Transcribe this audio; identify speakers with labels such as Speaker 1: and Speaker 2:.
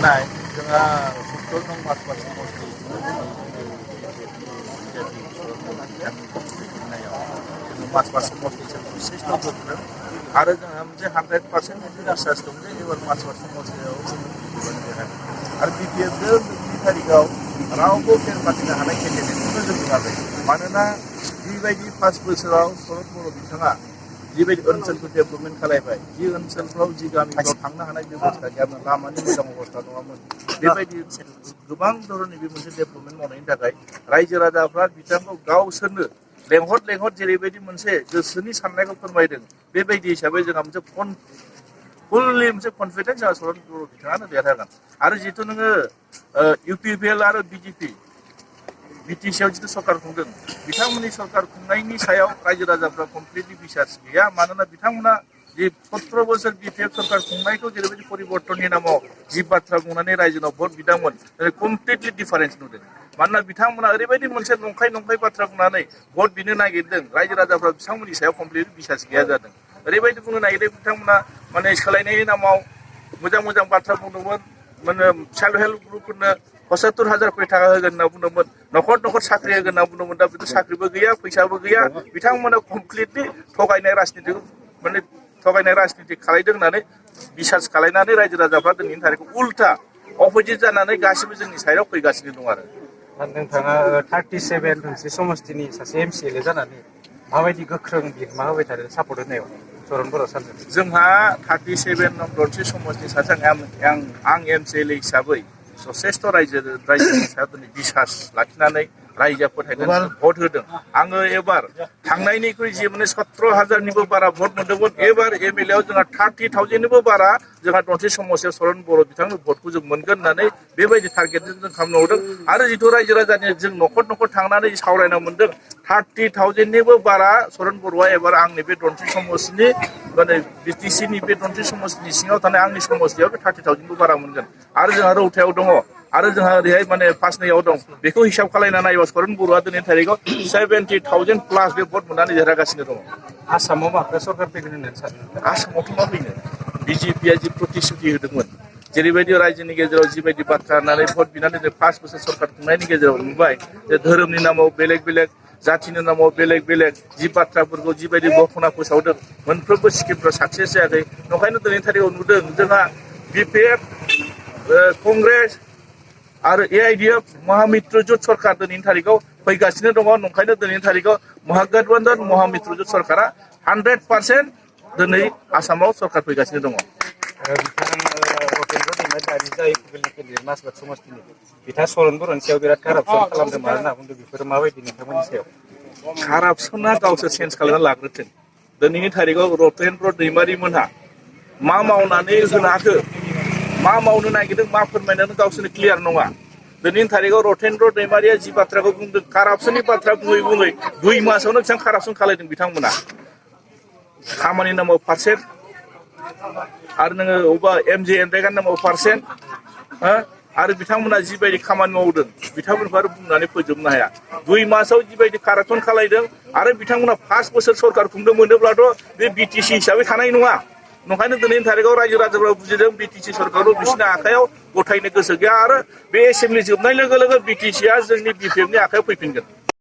Speaker 1: मोननाय जोंहा 17 नं मासबास समष्टि मासबास समष्टिजों 6 नं होदों आरो जोंहा मोनसे 100% बिसास दं जे एबार मासबास समष्टियाव आरो बिपिएफजों 2 तारिखआव रावबो फेर फाथिनो हानाय केन्डिडेटखौनो जों नुवाखै मानोना जिबायदि 5 बोसोराव शरद बर' बिथाङा जिबायदि ओनसोलखौ डेभेलपमेन्ट खालामबाय जि ओनसोलफ्राव जि गामिफ्राव थांनो हानाय बेबस्था गैयामोन लामानि मोजां अबस्था नङामोन बेबायदि गोबां धरननि बे मोनसे डेभेलपमेन्ट मावनायनि थाखाय रायजो राजाफ्रा बिथांखौ गावसोरनो लेंहर जेरैबायदि मोनसे गोसोनि साननायखौ फोरमायदों बेबायदि हिसाबै जोंहा मोनसे फुललि मोनसे कनफिडेन्स जोंहा शरद बर' बिथाङानो देरहागोन आरो जितु नोङो इउपिपिएल आरो बिजेपि बिटिसिआव जितु सरकार खुंदों बिथांमोननि सरकार खुंनायनि सायाव रायजो राजाफ्रा कमप्लिटलि बिसास गैया मानोना बिथांमोना जि 17 बोसोर बिपिएफ सरकार खुंनायखौ जेरैबायदि परिबर्तननि नामाव जि बाथ्रा बुंनानै रायजोनाव भट बिदोंमोन कमप्लिटलि डिफारेन्स नुदों मानोना बिथांमोना ओरैबायदि मोनसे नंखाय बाथ्रा बुंनानै भट बिनो नागिरदों रायजो राजाफ्रा बिथांमोननि सायाव कमप्लिटलि बिसास गैया जादों ओरैबायदि बुंनो नागिरदों बिथांमोना माने सोलायनायनि नामाव मोजां बाथ्रा बुंदोंमोन माने सेल्फ हेल्प ग्रुपफोरनो 75,000 कोटी थाखा होगोन होनना बुंदोंमोन न'खर साख्रि होगोन होनना बुंदोंमोन दा बिदि साख्रिबो गैया फैसाबो गैया बिथांमोना कमप्लिटलि थगायनाय राजनिति खालायदों होननानै बिसास खालायनानै रायजो राजाफ्रा दिनैनि थारिखखौ उल्था अपोजिट जानानै गासिबो जोंनि साइडआव फैगासिनो दं आरो
Speaker 2: नोंथाङा 37 मोनसे समष्टिनि सासे एमसिएलए जानानै माबायदि गोख्रों बिहोमा होबाय थादों सापर्ट होनायाव शरद बर' सानजों
Speaker 1: जोंहा 37 नं रनसि समष्टि सासे आं एमसिएलए हिसाबै जथेस्थ' रायजोनि सायाव दिनै बिसास लाखिनानै रायजोआ फोथायनानै भट होदों आङो एबार थांनायनिख्रुइ जि माने 17,000निबो बारा भट मोन्दोंमोन एबार एमएलएआव जोंहा 30,000निबो बारा जोंहा रनसि समष्टियाव शरद बर' बिथांनि भटखौ जों मोनगोन होननानै बेबायदि टारगेटजों जों खालामनो हरदों आरो जिथु रायजो राजानि जों न'खर थांनानै सावरायनो मोनदों 30,000निबो बारा शरद बर'आ एबार आंनि बे रनसि समष्टिनि माने बिटिसिनि बे रनसि समष्टिनि सिङाव थानाय आंनि समष्टियाव 30,000निबो बारा मोनगोन आरो जोंहा रौतायाव दङ आरो जोंहा ओरैहाय माने 5 दं बेखौ हिसाब खालामना नायोबा शरद बर'आ दिनैनि थारिखआव 70,000 प्लास बे भट मोननानै देरहागासिनो दङ
Speaker 2: आसामाव माखौ सरकार फैगोन होननानै सानो
Speaker 1: आसामावथ' मा फैनो बिजेपिआ जि प्रतिश्रुति होदोंमोन जेरैबायदि रायजोनि गेजेराव जिबायदि बाथ्रा होननानै भट बिनानै जों 5 बोसोर सरकार खुंनायनि गेजेराव नुबाय जे धोरोमनि नामाव बेलेग जाथिनि नामाव बेलेग जि बाथ्राफोरखौ जिबायदि घटना फोसावदों मोनफ्रोमबो स्किमफ्रा साक्सेस जायाखै नंखायनो दिनैनि थारिखआव नुदों जोंहा बिपिएफ कंग्रेस आरो एआइडिएफ महामित्रजुट सरकार दिनैनि तारिखआव फैगासिनो दङ नंखायनो दिनैनि तारिखआव महागठबन्धन महामित्रजुट सरकारा 100% दिनै आसामाव सरकार फैगासिनो दङ
Speaker 2: बिथाङा शरद बर'नि सायाव बिराद कारापसन खालामदों मा होनना बुंदों बेफोरो माबायदि नोंथांमोननि सायाव
Speaker 1: कारापसना गावसोर चेन्ज खालामना लाग्रोथों दिनैनि तारिखआव रतेन्द्र दैमारि मोनहा मा मावनानै होनो हाखो मा मावनो नागिरदों मा फोरमायनानै गावसोरनो क्लियार नङा दिनैनि तारिखआव रतेन्द्र दैमारिया जि बाथ्राखौ बुंदों कारापसननि बाथ्रा बुङै 2 मासावनो बेसेबां कारापसन खालायदों बिथांमोना खामानि नामाव पारसेन्ट आरो नोङो अबेबा एमजे एनरेगानि नामाव पारसेन्ट आरो बिथांमोना जिबायदि खामानि मावदों बिथांमोनखौ आरो बुंनानै फोजोबनो हाया 2 मासाव जिबायदि कारापसन खालायदों आरो बिथांमोना 5 बोसोर सरकार खुंनो मोनोब्लाथ' बे बिटिसि हिसाबै थानाय नङा नंखायनो दिनैनि तारिखआव रायजो राजाफ्रा बुजिदों बिटिसि सरकारखौ बिसोरनि आखायाव गथायनो गोसो गैया आरो बे एसेम्बलि जोबनाय लोगो बिटिसिआ जोंनि बिपिएफनि आखायाव फैफिनगोन